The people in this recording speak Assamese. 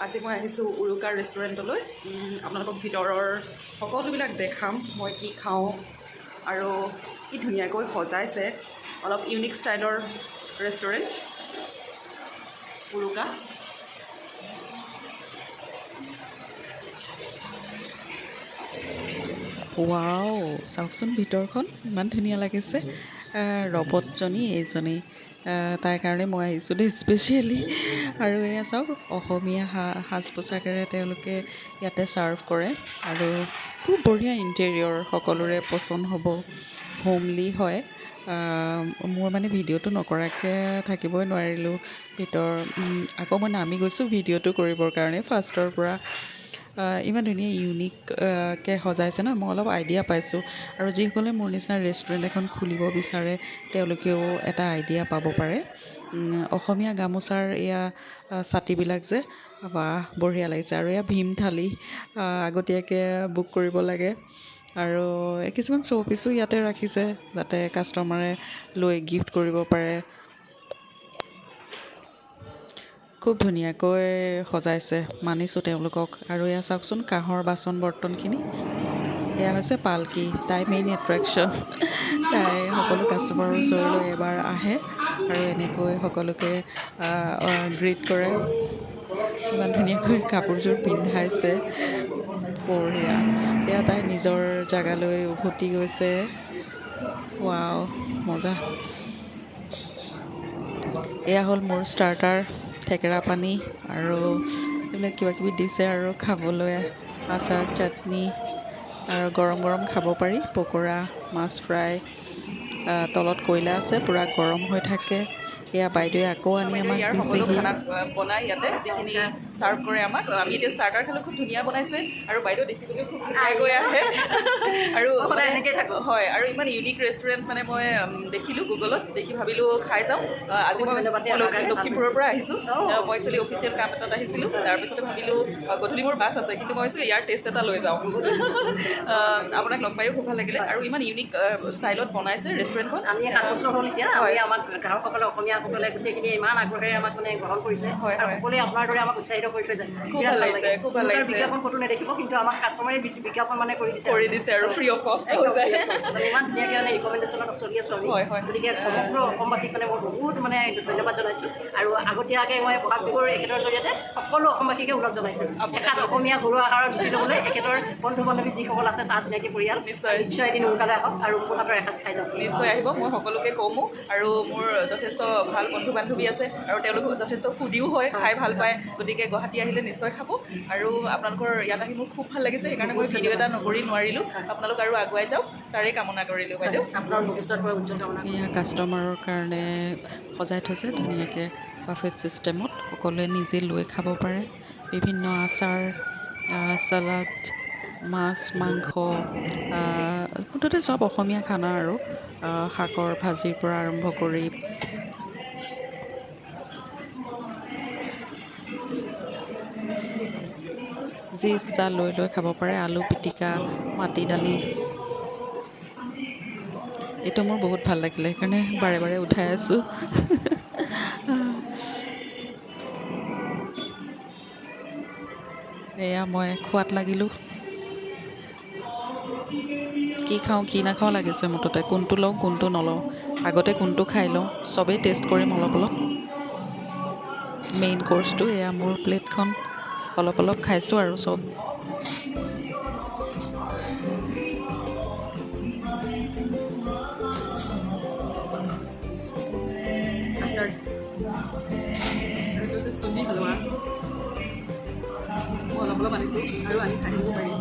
আজি মই আহিছোঁ উৰুকা ৰেষ্টুৰেণ্টলৈ। আপোনালোকক ভিতৰৰ সকলোবিলাক দেখাম, মই কি খাওঁ আৰু কি ধুনীয়াকৈ সজাইছে। অলপ ইউনিক ষ্টাইলৰ ৰেষ্টুৰেণ্ট উৰুকা। ৱাও, চাওকচোন ভিতৰখন ইমান ধুনীয়া লাগিছে। ৰবটজনী এইজনী, তাৰ কাৰণে মই আহিছোঁ দেই স্পেচিয়েলি। আৰু এয়া চাওক, অসমীয়া সাজ পোছাকেৰে তেওঁলোকে ইয়াতে ছাৰ্ভ কৰে আৰু খুব বঢ়িয়া ইণ্টেৰিয়ৰ, সকলোৰে পচন্দ হ'ব, হোমলি হয়। মোৰ মানে ভিডিঅ'টো নকৰাকৈ থাকিবই নোৱাৰিলোঁ। ভিতৰ আকৌ মই নামি গৈছোঁ ভিডিঅ'টো কৰিবৰ কাৰণে ফাৰ্ষ্টৰ পৰা। ইমান ধুনীয়া ইউনিককৈ সজাইছে ন, মই অলপ আইডিয়া পাইছোঁ। আৰু যিসকলে মোৰ নিচিনা ৰেষ্টুৰেণ্ট এখন খুলিব বিচাৰে, তেওঁলোকেও এটা আইডিয়া পাব পাৰে। অসমীয়া গামোচাৰ এয়া ছাতিবিলাক যে, বাহ, বঢ়িয়া লাগিছে। আৰু এয়া ভীম থালি, আগতীয়াকৈ বুক কৰিব লাগে। আৰু কিছুমান শ্ব' পিচো ইয়াতে ৰাখিছে, যাতে কাষ্টমাৰে লৈ গিফ্ট কৰিব পাৰে। খুব ধুনীয়াকৈ সজাইছে, মানিছোঁ তেওঁলোকক। আৰু এয়া চাওকচোন কাঁহৰ বাচন বৰ্তনখিনি। এয়া হৈছে পালকি, তাই মেইন এট্ৰেকশ্যন। তাই সকলো কাষ্টমাৰৰ ওচৰলৈ এবাৰ আহে আৰু এনেকৈ সকলোকে গ্ৰীট কৰে। ইমান ধুনীয়াকৈ কাপোৰযোৰ পিন্ধাইছে, বঢ়িয়া। এয়া তাই নিজৰ জেগালৈ উভতি গৈছে। ৱাও, মজা। এয়া হ'ল মোৰ ষ্টাৰ্টাৰ, থেকেৰা পানী আৰু এইবিলাক কিবা কিবি দিছে আৰু খাবলৈ, আচাৰ, চাটনি আৰু গৰম গৰম খাব পাৰি, পকৰা, মাছ ফ্ৰাই। তলত কয়লা আছে, পূৰা গৰম হৈ থাকে। এয়া বাইদেৱে আকৌ আনি আমাক ইয়াৰ সকলো দিছেহি। খানা বনাই ইয়াতে যিখিনি ছাৰ্ভ কৰে আমাক। আমি এতিয়া ষ্টাৰ্টাৰ খালোঁ, খুব ধুনীয়া বনাইছে আৰু বাইদেউ দেখিবলৈ খুব ধুনীয়াকৈ আহে আৰু সদায় এনেকেই থাকোঁ। হয়, আৰু ইমান ইউনিক ৰেষ্টুৰেণ্ট মানে মই দেখিলোঁ গুগলত, দেখি ভাবিলোঁ খাই যাওঁ। আজি মই ধন্যবাদ দেই, মই আমাৰ কাৰণে ভাল লখিমপুৰৰ পৰা আহিছোঁ। মই একচুৱেলি অফিচিয়েল কাম এটাত আহিছিলোঁ। তাৰপিছতে ভাবিলোঁ, গধূলি মোৰ বাছ আছে, কিন্তু মই ভাবিছোঁ ইয়াৰ টেষ্ট এটা লৈ যাওঁ। আপোনাক লগ পায়ো খুব ভাল লাগিলে আৰু ইমান ইউনিক ষ্টাইলত বনাইছে ৰেষ্টুৰেণ্টখন। আমি 7 বছৰ হ'ল এতিয়া। আমি আমাক গ্ৰাহকসকলে, অসমীয়াসকলে গোটেইখিনি ইমান আগ্ৰহেৰে আমাক মানে গ্ৰহণ কৰিছে আৰু সকলোৱে আপোনাৰ দৰে আমাক উৎসাহিত কৰি থৈ যায়। খুব বিৰাট ভাল লাগিছে, লাগে। খুব ভাল কোনো লাগিছে। বিজ্ঞাপন ক'তো নেদেখিব, কিন্তু আমাক কাষ্টমাৰে বিজ্ঞাপন মানে কৰি দিছে। কৰি দিছে আৰু ফ্ৰী অফ কষ্ট হৈ একদম যায়। free of cost। মানে ইমান ধুনীয়াকৈ মানে ৰিকমেণ্ডেশ্যনত চলি আছোঁ আমি। হয়, হয়। গতিকে সমগ্ৰ অসমবাসীক মানে মই বহুত মানে ধন্যবাদ জনাইছোঁ আৰু আগতীয়াকৈ মই বহাগ বিহুৰ এখেতৰ জৰিয়তে সকলো অসমবাসীকে ওলগ জনাইছোঁ, এসাঁজ অসমীয়া ঘৰুৱা আহাৰৰ জুতি ল'বলৈ এখেতৰ বন্ধু বান্ধৱী যিসকল আছে, চা চিনাকি পৰিয়াল, নিশ্চয় এদিন সোনকালে আহক আৰু মোৰ হাতৰ এসাঁজ খাই যাওক। নিশ্চয় আহিব, মই সকলোকে কমো। আৰু মোৰ যথেষ্ট ভাল বন্ধু বান্ধৱী আছে আৰু তেওঁলোক যথেষ্ট ফুডিও হয়, খাই ভাল পায়। গতিকে গুৱাহাটী আহিলে নিশ্চয় খাব। আৰু আপোনালোকৰ ইয়াত আহি মোৰ খুব ভাল লাগিছে, সেইকাৰণে মই ভিডিঅ' এটা নকৰি নোৱাৰিলোঁ। আপোনালোক আৰু আগুৱাই যাওক, তাৰে কামনা কৰিলোঁ বাইদেউ। আপোনাৰ ভৱিষ্যত মই উজ্জ্বল কামনা কৰোঁ। এয়া কাষ্টমাৰৰ কাৰণে সজাই থৈছে ধুনীয়াকৈ বাফেট ছিষ্টেমত, সকলোৱে নিজে লৈ খাব পাৰে। বিভিন্ন আচাৰ, চালাড, মাছ, মাংস, মুঠতে চব অসমীয়া খানা আৰু শাকৰ ভাজিৰ পৰা আৰম্ভ কৰি যি ইচ্ছা লৈ লৈ খাব পাৰে। আলু পিটিকা, মাটি দালি, এইটো মোৰ বহুত ভাল লাগিলে, সেইকাৰণে বাৰে বাৰে উঠাই আছোঁ। এয়া মই খোৱাত লাগিলোঁ। কি খাওঁ কি নাখাওঁ লাগিছে মুঠতে, কোনটো লওঁ কোনটো নলওঁ, আগতে কোনটো খাই লওঁ, চবেই টেষ্ট কৰিম অলপ অলপ। মেইন কৰ্চটো এয়া মোৰ প্লেটখন, অলপ অলপ খাইছোঁ আৰু চব। কাষ্টাৰ্ড, এইটো হৈছে চুজি হালোৱা। মই অলপ অলপ আনিছোঁ আৰু আনি খাই থাকিব পাৰি।